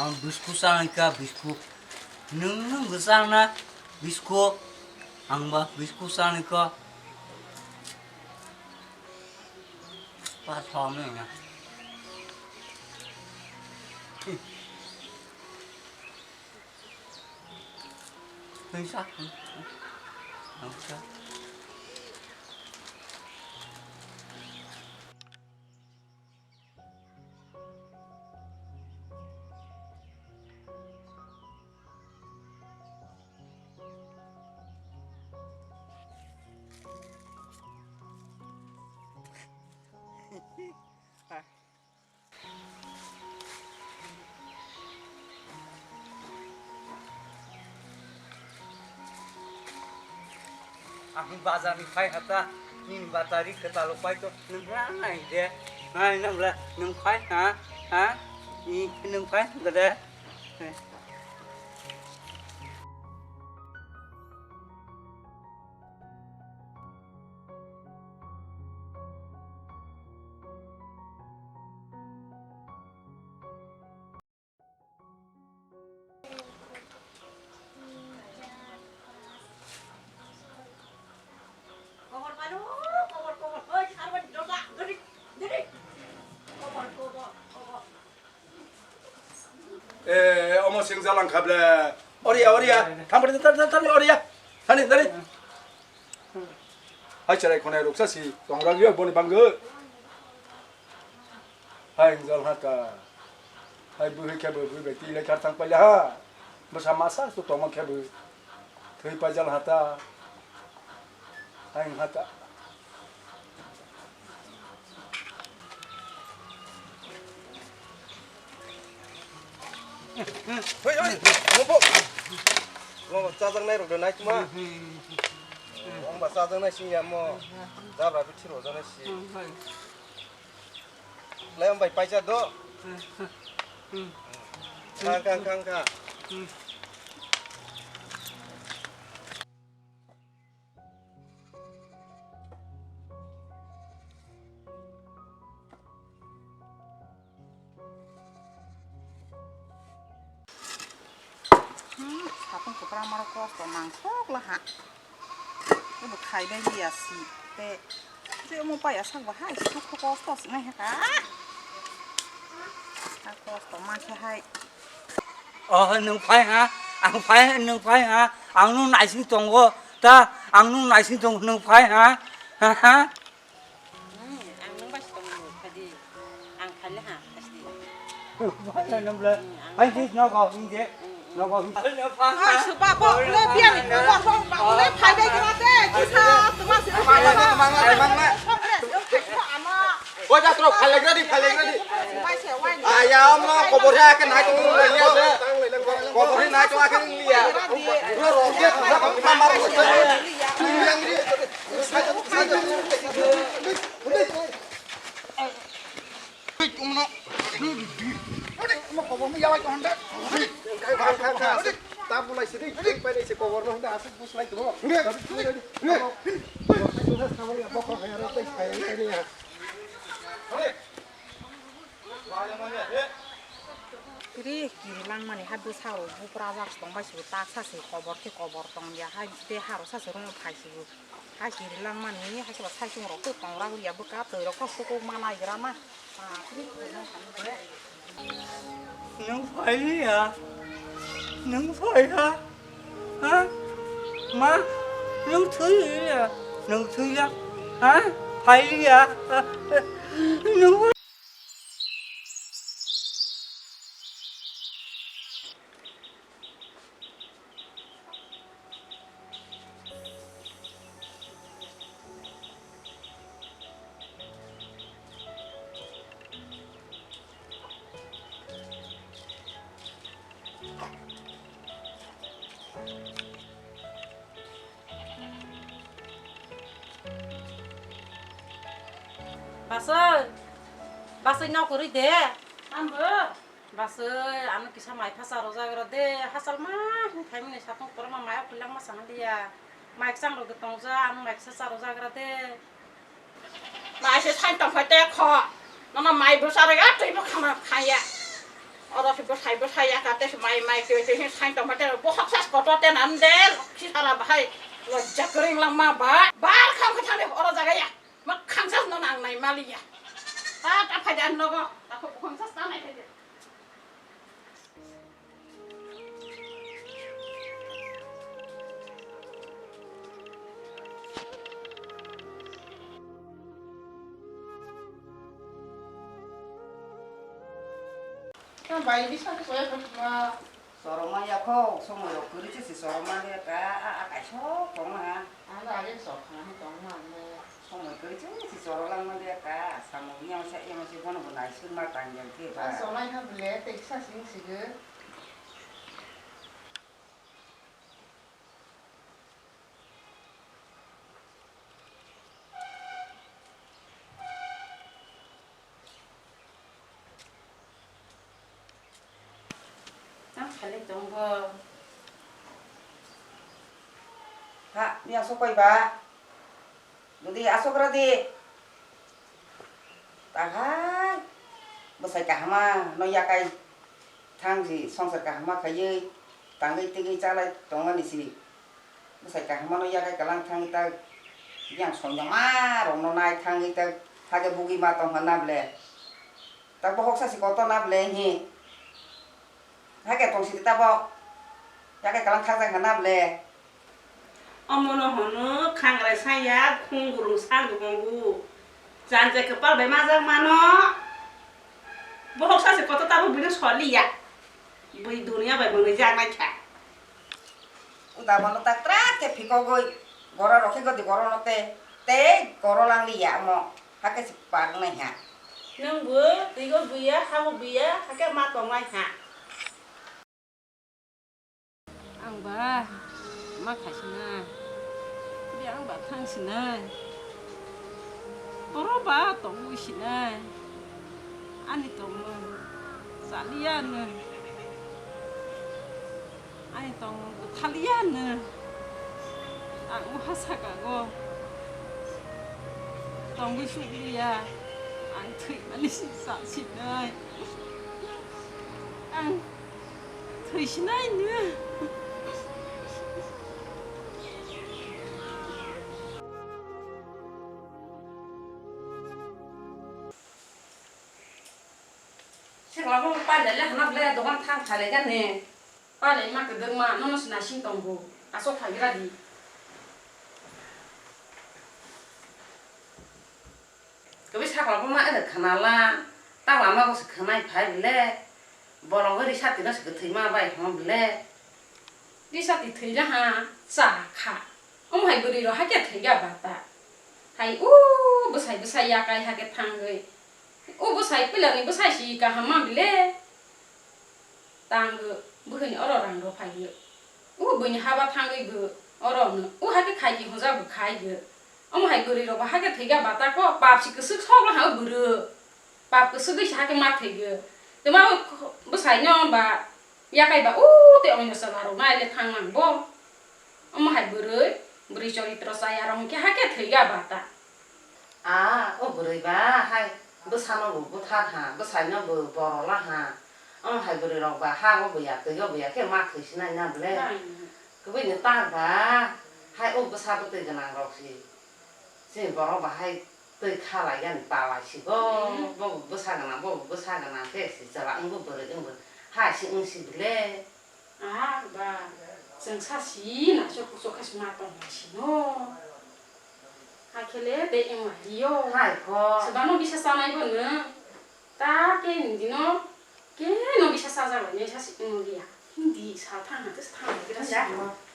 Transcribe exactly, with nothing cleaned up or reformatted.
Ang bisku chanai kha, bisku. Nwng, nwng bo chana bisku. Ang ba bisku chanai kha. Pa thom nang na. Hei sa. Ang sa. Ang bazar ni phai hata, nini batari kwtal pai to, nwng ha nai de, nai nang le, nwng phai ha, ha, i nwng phai de. Eh, omo sing jalang kha ble. Oria, oria. Thang bre, thang, thang, thang, oria. Thani, thani. Hai cherai khonai ruksa si, tongra gyo boni banggo. Hai jal hata. Hai bui khe bui, bui beti le khar thang paila ha. Basa masa su toma khe bui. Thwi paijal hata. Hai hata. Hoi, hoi, mopo. Mo chajaknai rok de nai tuma. Ongba chajaknai sing ya mo. Jabra bi thiro janai si. Lai bai paisa do. Kang, kang, kang, kang. Hmm, sapung kwpra maro kosto nangkok laha. Abo khai bai liya si te. Te omo paya sak ba hai suk kosto sinai haka. Ha kosto ma khe hai. Oh, nwng phai ha? Ang phai, nwng phai ha? Ang nwng naising tongo. Ta, ang nwng naising tongo, nwng phai ha? Ha, ha? Hmm, ang nwng bai se tongo, phai di. Ang phai le ha, phai di. Phai le nwng le. Hmm, ang phai di, nogo, hindi. Hmm, hmm. Nogo, hindi. Oi, suba, bo, le, biya ni, bo, bo, bo, le, phai bai gra de, kisa, tuma se, tuma, tuma, tuma, tuma. Ama. Oi, da, tro, phai le gra di, phai le gra di. Bai se, wai ni. Aya, ama, kobor ya, ke nai tong le ya de. Kobor ya, nai tong, ke ya. Bro, ro, ke, ma, ma, ma, ma. Kiri, kiri langmani hai bwsarok bupra jak tongbai se, taksa se kobor khe kobor tong ya, hai tei harok sa se room o phai se. Hai kiri langmani, hai khe ba saichung rok tei tongra ya bwkha twi rok kha sukuk ma naigra ma. Nwng phai ya, nwng phai ya, ha? Ma, nwng thwi ya, nwng thwi ya, ha? Phai ya, nwng Basoi, basoi nok kwrwi de. Ambo. Basoi, ano kisa mai pha cha rwjak rw de, hachal ma hwn phaimani satung kwbangma mai o kwlangma sana liya. Mai kwchang rok de tongja, ano mai kisa cha rwjak rw de. Mai se sain tong phai te kho. Nono mai bwsa rega twi bo khama khaya. Oro se bwsai bwsai ya ka te se mai mai twi twi se sai tong te bohok sas kotor te nan de si sara bahai lojja kwrwng langma ba bar kham khe thang de oro jaga ya ma kham sas no nang nai mali ya ta ta phai de an nogo ta kho bukhang sas ta nai phai de. Bai bisa ke soya kosma. Soroma ya kho, somoi rok kwrwi se si soroma le ka a a kaisok tong ha. Ano age sok ha tong ma ne. Somoi kwrwi se si soro lang ma le ka samung yang sa yang se bono bo nai sung ma tang yang ke ba. Solai ha bele te sa sing si ge. Tang salai tong bo. Ha, ni asok koi ba? Dudi asok ra di. Takhai bwsai kahama no yakai thang si songsar kahama khaiwi tangwi tingwi chalai tongmani si bwsai kahama no yakai kwlang thangwi ta yang soinoma rokno nai thangwi ta hake bugwi ma tongkha na ble ta bohok sa si kotor na ble hi hake tong si ta bo yakai kwlang thang jang kha na ble. Omono hwno khangrai saya khung gurung sa gumung bu. Janje kwpal bai majak mano. Bohok sa se koto tabuk bini soliya. Bui dunia bai mwnwi jak nai kha. Uda mano tak trak khe phikogwi goro rokhe godi goro no te te goro lang liya omo hake se par nai ha. Nwng bu twigo buya habo buya hake ma tong nai ha. Ang ba ma khai sinai, tei ang ba thang sinai, oro ba tongwi sinai, ani tongmung chaliya no, ani tongmung kwthaliya no, ang uha saka go tongwi sukliya, ang thwimani si sa sinai, ang. Thwisinai nw. Sengla bo pailai le hana ble dogan thang thalai gani. Pailai ma kwdwkma nono se naising tongo. Aswk phaigra di. Kwbwi sakla bo ma ede khwnala, ta lama bo se khwnai phai bele, bolong ri sati no se kwthwi ma bai hwn bele. Ri sati thwi la ha, cha kha. Omo hai bwrwi rok hakhe thwi ga bata. Hai o bwsai bwsai yakai hakhe thangwi. O bwsai puila ni bwsai si kaham ma bele. Tang bwkhwini oro rang rw phai o. O buini haba thangwi bo oro no. O hakhe khai ki hwnjak bo khai o. Omo hai bwrwi rok bo hakhe thwi ga bata ko pap si kwswk sok la ha o bwrwi. Pap kwswk wi si hakhe ma thwi o. Tei ma o bwsai no ba yakai ba o tei oino chwla rok nai le thang nang bo. Omo hai bwrwi, bwrwi choritro chaya rok hwnkhe hakhe thwi ga bata. A, o bwrwi ba hai bwsano bo buthar ha, bwsaino bo boro la ha. Omo hai bwrwi rok ba ha o bo ya, twi o bo ya khe ma thwi sinai na bwle. Bai. Kwbwi ni tar ba hai o bwsa bwtwi gwnang rok si. Chini borok ba hai twi kha lai yani pa lai si go. Hmm. Bo bo bwsa gwnang, bo bo bwsa gwnang khe si chwla wng bo bwrwi wng bo hai si wng si bwle. Ah, ba, chwng sa si, naisok kusok khe se ma tong lai sino. Hakhe le tei wng lai o. Hai kho. Swbano bisa chanai bo nwng. Ta khe hindi no, khe no bisa chajak lai nai sa si wng liya. Hindi sa thang ha, tei sa thang ha, khe ta si. Hindi.